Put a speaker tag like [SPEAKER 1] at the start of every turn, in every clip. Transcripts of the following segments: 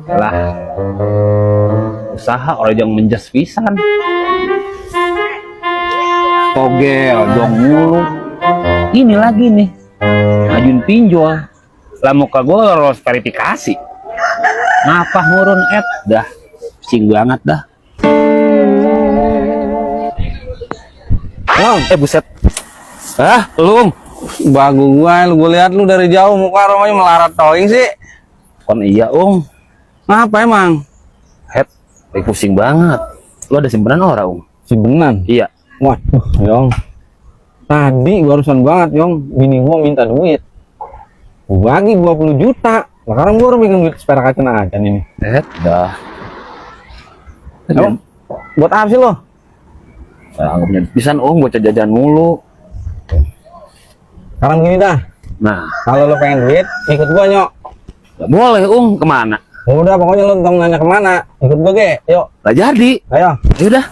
[SPEAKER 1] Lah, usaha orang yang menjas pisan. Togel dong mulu. Ini lagi nih, ngajuin pinjol. Lah muka gue harus verifikasi. Ngapa ngurun dah, pusing banget dah. Buset. Lu
[SPEAKER 2] Bagus gua lihat lu dari jauh muka rumahnya melarat toing sih.
[SPEAKER 1] kon iya,
[SPEAKER 2] Ngapa emang?
[SPEAKER 1] Pusing banget. Lu ada simpenan orang,
[SPEAKER 2] Simpenan?
[SPEAKER 1] Iya.
[SPEAKER 2] Waduh, Yong. Tadi barusan banget, Yong. Bini gua minta duit. Gua bagi 20 juta. Sekarang gua udah bikin duit spare kacang aja nih.
[SPEAKER 1] Dah.
[SPEAKER 2] Yong, buat apa sih lo?
[SPEAKER 1] Nggak punya pisan, buat jajan mulu.
[SPEAKER 2] Sekarang gini dah.
[SPEAKER 1] Nah,
[SPEAKER 2] Kalau lo pengen duit, ikut gua, Nyok.
[SPEAKER 1] nggak boleh, kemana?
[SPEAKER 2] Udah, pokoknya lo tong nanya kemana. Ikut gua, Ge. Yuk.
[SPEAKER 1] Nggak jadi.
[SPEAKER 2] Ayo.
[SPEAKER 1] Yaudah.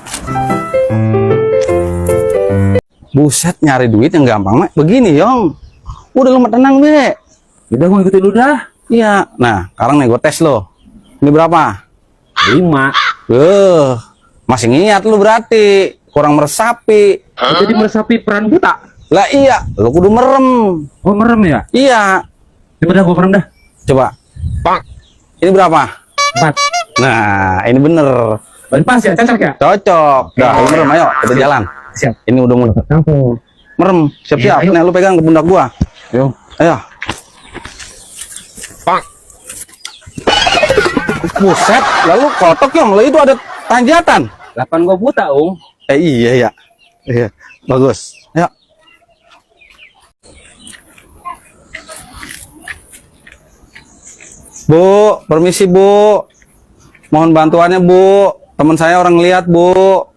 [SPEAKER 2] Buset, nyari duit yang gampang, Mak. Begini, Yong. Udah lu mah tenang, Be.
[SPEAKER 1] Udah, gue ikutin lu dah.
[SPEAKER 2] Iya. Nah, sekarang nih gua tes lo. Ini berapa?
[SPEAKER 1] 5.
[SPEAKER 2] Masih ngiat lu berarti. Kurang meresapi.
[SPEAKER 1] Jadi meresapi peran buta.
[SPEAKER 2] Lah iya, lu kudu merem.
[SPEAKER 1] Oh, merem ya?
[SPEAKER 2] Iya.
[SPEAKER 1] Coba dah, gue merem dah.
[SPEAKER 2] Coba. Ini berapa?
[SPEAKER 1] 4.
[SPEAKER 2] Nah, ini bener.
[SPEAKER 1] Pas ya, cocok ya?
[SPEAKER 2] Cocok. Dah, lu merem, ayo kita jalan.
[SPEAKER 1] Siap.
[SPEAKER 2] Ini udah mau dekat kampung. Merem, siap-siap.
[SPEAKER 1] Iya, ayo.
[SPEAKER 2] Nih, lu pegang ke pundak gua.
[SPEAKER 1] Yo.
[SPEAKER 2] Ayo. Buset, lalu kotok, Yong. Lah itu ada tanjatan.
[SPEAKER 1] 8 gue buta,
[SPEAKER 2] Iya ya. Iya, bagus. Ayo. Bu, permisi Bu. Mohon bantuannya Bu. Teman saya orang lihat Bu.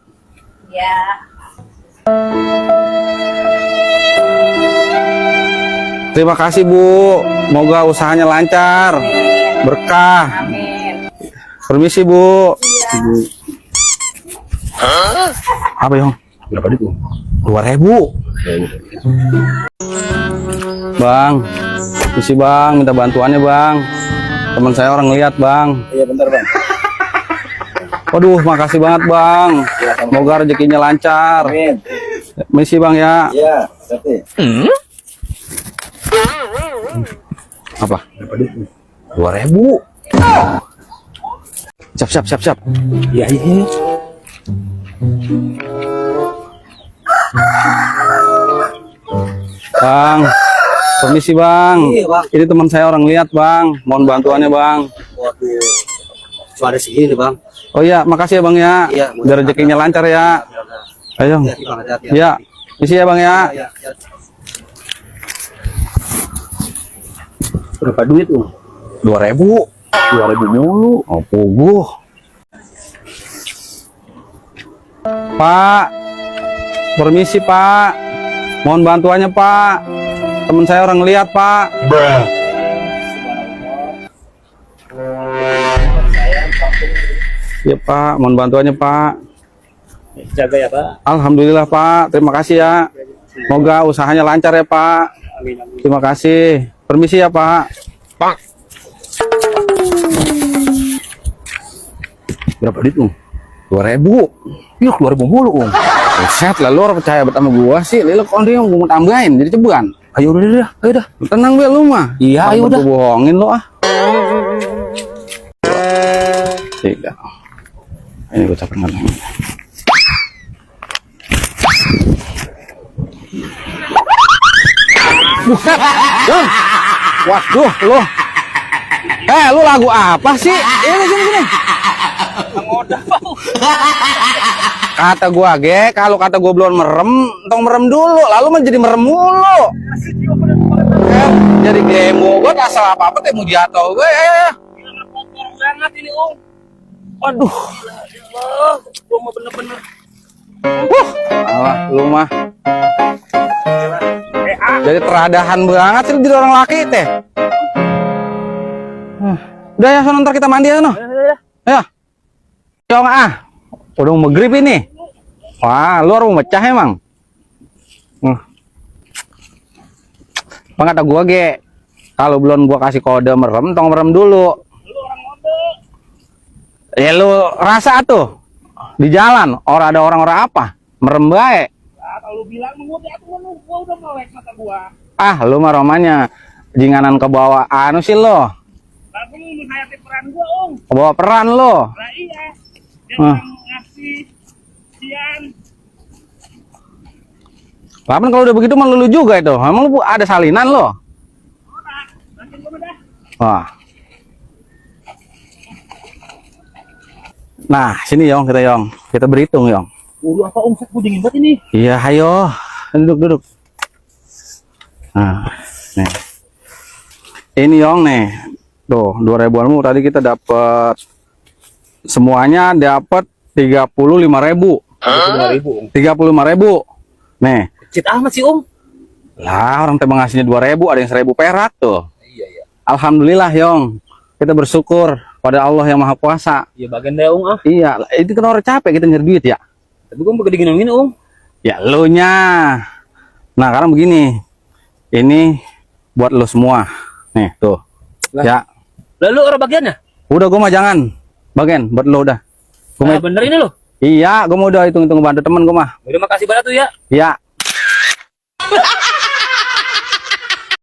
[SPEAKER 3] Ya.
[SPEAKER 2] Terima kasih Bu. Moga usahanya lancar, berkah.
[SPEAKER 3] Amin.
[SPEAKER 2] Permisi Bu. Apa Yong?
[SPEAKER 1] Berapa duit,
[SPEAKER 2] 2.000. Bang, permisi Bang, minta bantuannya Bang. Teman saya orang lihat Bang.
[SPEAKER 1] Iya, bentar, Bang.
[SPEAKER 2] Waduh, makasih banget Bang. Semoga rezekinya lancar.
[SPEAKER 1] Amin.
[SPEAKER 2] Misi Bang ya.
[SPEAKER 1] Iya, berarti.
[SPEAKER 2] Apa?
[SPEAKER 1] Berapa duit?
[SPEAKER 2] 2.000. Siap.
[SPEAKER 1] Iya, iya.
[SPEAKER 2] Bang, permisi Bang.
[SPEAKER 1] Iya, Bang.
[SPEAKER 2] Ini teman saya orang lihat Bang. Mohon bantuannya Bang.
[SPEAKER 1] Waduh. Cuma ada segini, Bang.
[SPEAKER 2] Oh iya, makasih ya Bang ya.
[SPEAKER 1] Iya,
[SPEAKER 2] Biar rezekinya lancar ya. Ayo.
[SPEAKER 1] Hati-hati.
[SPEAKER 2] Ya, misi ya Bang ya.
[SPEAKER 1] Iya. Berapa duit,
[SPEAKER 2] 2.000.
[SPEAKER 1] 2.000 mulu.
[SPEAKER 2] Oh, puguh. Pak, permisi Pak. Mohon bantuannya Pak. Teman saya orang lihat Pak. Ya Pak, mohon bantuannya Pak.
[SPEAKER 1] Jaga ya, Pak.
[SPEAKER 2] Alhamdulillah Pak, terima kasih ya. Semoga usahanya lancar ya Pak.
[SPEAKER 1] Amin.
[SPEAKER 2] Terima kasih. Permisi ya Pak.
[SPEAKER 1] Berapa duit,
[SPEAKER 2] 2.000.
[SPEAKER 1] Yuk, 2.000 mulu,
[SPEAKER 2] Buset, lalu orang percaya sama gua sih. Lalu kalau dia mau tambahin jadi cebuan.
[SPEAKER 1] Ayo udah.
[SPEAKER 2] Tenang Bel lu mah.
[SPEAKER 1] Iya, ayo udah.
[SPEAKER 2] Bohongin lo ah. Tiga. Ini gue capek nggak? Buset, Dong. Waduh, lu. Lu lagu apa sih? Gini. Kata gua kalau kata gua belum merem, tong merem dulu, lalu mah jadi merem mulu. Jadi demo gua asal apa-apa teh mau jatuh gue.
[SPEAKER 1] Banget ini,
[SPEAKER 2] Aduh.
[SPEAKER 1] Gua mau bener-bener.
[SPEAKER 2] Alah, lu mah. Jadi teradahan banget sih jadi orang laki teh. Udah ya, sono ntar kita mandi ya, no. Ya. Yong udah mau maghrib ini. Wah, lu harus mecah emang. Bang kata gua kalau belum gua kasih kode merem, tong merem dulu.
[SPEAKER 1] Lu orang ngombe.
[SPEAKER 2] Ya lu rasa tuh di jalan orang ada orang-orang apa? Merem bae.
[SPEAKER 3] Nah, kalau lu bilang gua gua udah melek mata gua.
[SPEAKER 2] Ah, lu mah romanya jinganan ke bawah anu sih lo.
[SPEAKER 3] Lagu lu menghayati peran gua, Om.
[SPEAKER 2] Ke bawah peran lo.
[SPEAKER 3] Nah iya. Dia
[SPEAKER 2] Ah.
[SPEAKER 3] bilang ngasih sian.
[SPEAKER 2] Lapan kalau udah begitu mah lu juga itu. Emang lu ada salinan lo?
[SPEAKER 3] Ora, nanti gua mah dah.
[SPEAKER 2] Wah. Nah, sini Yong kita Yong. Kita berhitung Yong.
[SPEAKER 3] Waduh, apa Om? Gua dingin banget ini.
[SPEAKER 2] Iya, ayo. Duduk. Nah, nih. Ini Yong nih. Tuh, 2.000-anmu tadi kita dapat semuanya dapat 35.000.
[SPEAKER 3] 5.000, Om.
[SPEAKER 2] 35.000. Nih.
[SPEAKER 3] Kecil amat sih, Om.
[SPEAKER 2] Lah, orang teh ngasihnya 2.000, ada yang 1.000 perak tuh.
[SPEAKER 3] Iya.
[SPEAKER 2] Alhamdulillah, Yong. Kita bersyukur pada Allah yang Maha Kuasa.
[SPEAKER 3] Iya, bagian deh, Om. Ah.
[SPEAKER 2] Iya, itu kan orang capek kita nyari duit ya.
[SPEAKER 3] Tapi gua mau kedinginan gini, Om.
[SPEAKER 2] Ya, lu nya. Nah, sekarang begini. Ini buat lo semua. Nih, tuh.
[SPEAKER 3] Lah.
[SPEAKER 2] Ya,
[SPEAKER 3] Lalu orang bagiannya?
[SPEAKER 2] udah gua mah jangan. Bagian buat lo udah. Gua
[SPEAKER 3] Nah,
[SPEAKER 2] mah,
[SPEAKER 3] bener ini loh.
[SPEAKER 2] iya, gua mau udah hitung-hitung bantu temen gua mah.
[SPEAKER 3] Udah makasih banget tuh ya.
[SPEAKER 2] Iya.